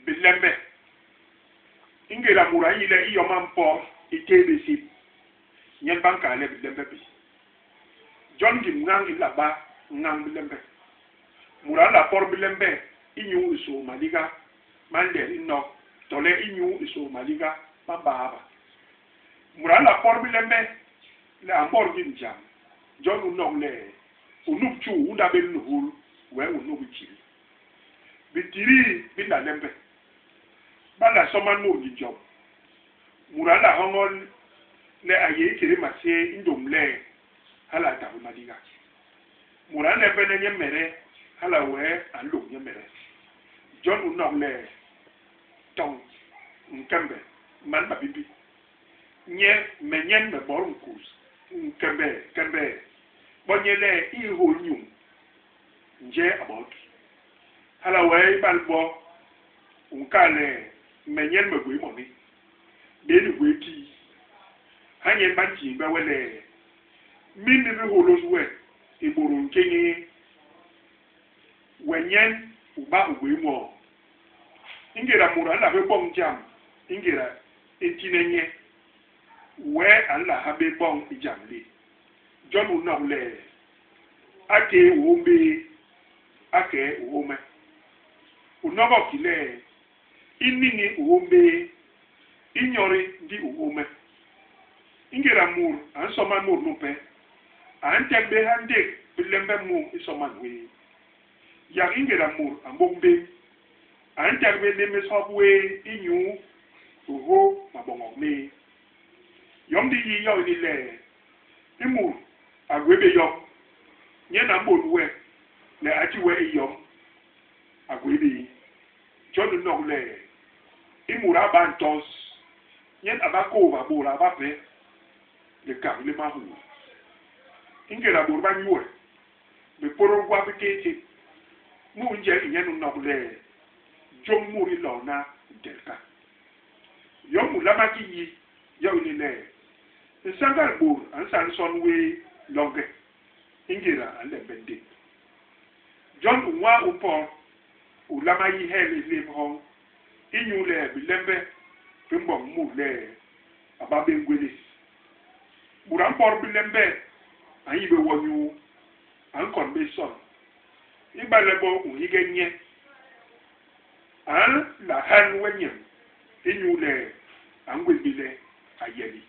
Bilembe. Ingéda mut a nyi le i yom a mpot i téé bé sép, nyen ba nkal le bilembe bi. Jon ngim ñañ i nla ba ñañ bilembe. Mut a nla pot bilembe inyu i sôô maliga ma nlet i nok tole inyu i sôô maliga ma mbaaba. Mut a nla pot bilembe le a mbot ngim jam, jon u nok le u nup tjuu u nla bé nuhul wee u nup tjil. Bitidii bi nla lembe. Ba nla soman mut ngi njom. Mut a nla hoñol le a yé ikédé maséé i njom le hala a ta bé maliga. Mut a nlembene nyemede hala wee a nlôg nyemede. Jon u nok le toñ, nkembe, man mabimbi. Nye me nyen me bot nkus, nkembe, kembe, bo nye le i hol nyuñ, njee a bot? Hala wee ibale bo u nkal le me nyen me gwéé moni, béé ni gwéé kii? Ha nyen ba ntimbhe we le mim mi bi hôlôs we i bôdôl nkéñéé, we nyen u ba u gwéé nwo. Ingéda mut a nla bé boñ jam ingéda i ntine nye, wee a nla habé boñ i jam li. Jon u nok le a téé u ôm béé, a kee u ôme. U nogok ki le i niñi u ôm béé, i nyodi ndi u ôme. Ingéda mut a nsoman mut numpe, a ntek bé ha ndék bilembe mu i soman wéé. Yak ingéda mut a mbôk mbén, a ntek bé lémés hop wéé inyu i hô maboñok méé. Yom di yi yo ini le, i mut a gwé bé yom, nyen a mbôn we le a ti we i yom a gwé bé. Jon u nok le, i mut a ba ntos, nyen a ba kôôba bôda bape likak li mahuu. Ingéda bôt ba nyue, bipôdôl gwap bi téé sép. Mu i njel i nyen u nok le jôñ mut i lona ntel ka. Yom u nlama ki yi, yo ini le, nsañgal bôt a nsal nson wéé longe ingéda a nlembe ndék. Jon u nwaa u mpot, u nlama yi hel hilémb hoñ inyule bilembe bi mboñ mut le a ba bé ngwélés. Mut a mpot bilembe a nyi bé wonyuu, a nkon bé soñ. Ibale bo u nhige nye, a nla han we ñem inyule a ngwés bé le a yeli.